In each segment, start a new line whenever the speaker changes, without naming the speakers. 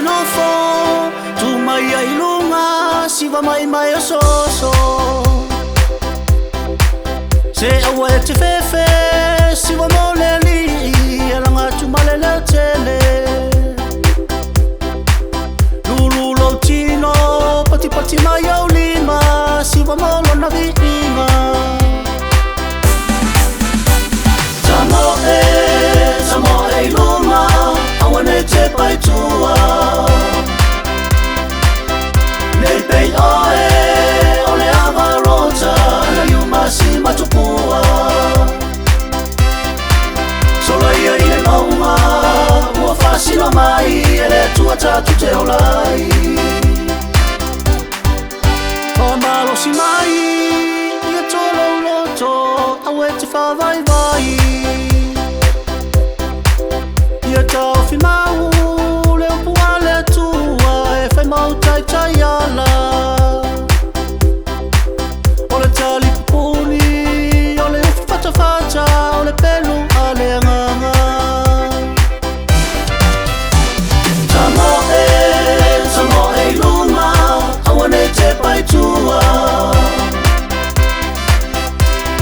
te nofo tu mai ai lunga siva mai mai o soso se aua e te fefe siva mo le li alanga tu male le tele lulu lo tino pati pati mai au lima siva mo lo na viinga tamo e luma aua ne te pai tua nei pei oe o le avarota na iuma si matupua sola ia i le mauga ua faasino mai e le Atua tatou te ola ai Faamalosi mai ia tolauloto aua e te faavaivai ia taofi mau le upu a le Atua e fai mau taitai ala o le talipupuni o le ufi fatafata o le pelu a le agaga tamo e i luma aua nei te pai tua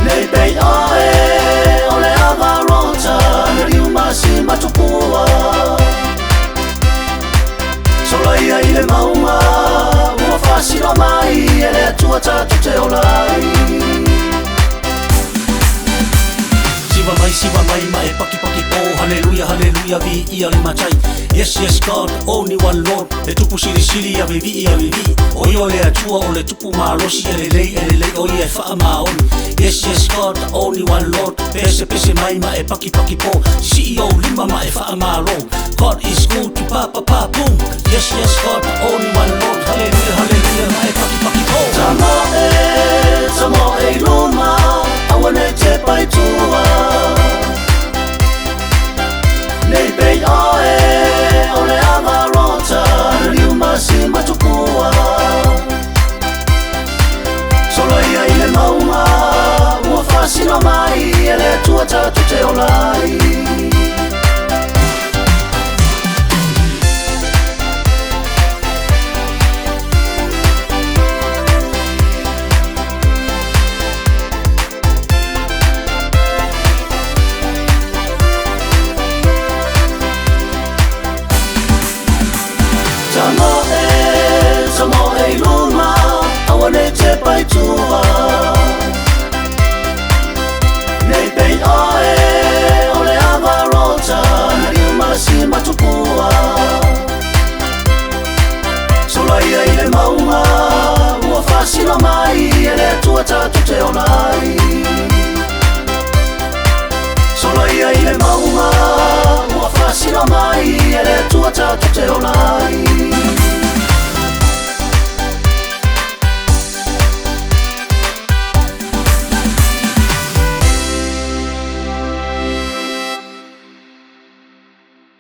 nei pei oe o le avarota na liuma si matupua sola ia i le mauga ua faasino mai e le Atua tatou te ola ai
Siva mai ma e paki paki po hallelujah hallelujah vi ia le matai. Yes yes God only one Lord e tupu sili sili ave vi ave vi o ia o le Atua o le tupu malosi e lelei o ia e faamaoni. Yes yes God only one Lord pese pese mai ma e paki paki po CEO lima ma e faamalo. God is good to pa pa pa boom. Yes yes God only one Lord hallelujah hallelujah ma e paki paki po
Tamo e luma aua nei te pai tua nei pei oe o le avarota na liuma si matupua sola ia i le mauga ua faasino mai e le Atua tatou te ola ai Tamo e luma aua nei te pai tua nei pei oe o le avarota na liuma si matupua sola ia i le mauga ua faasino mai e le Atua tatou te ola ai sola ia i le mauga ua faasino mai e le Atua tatou te ola ai.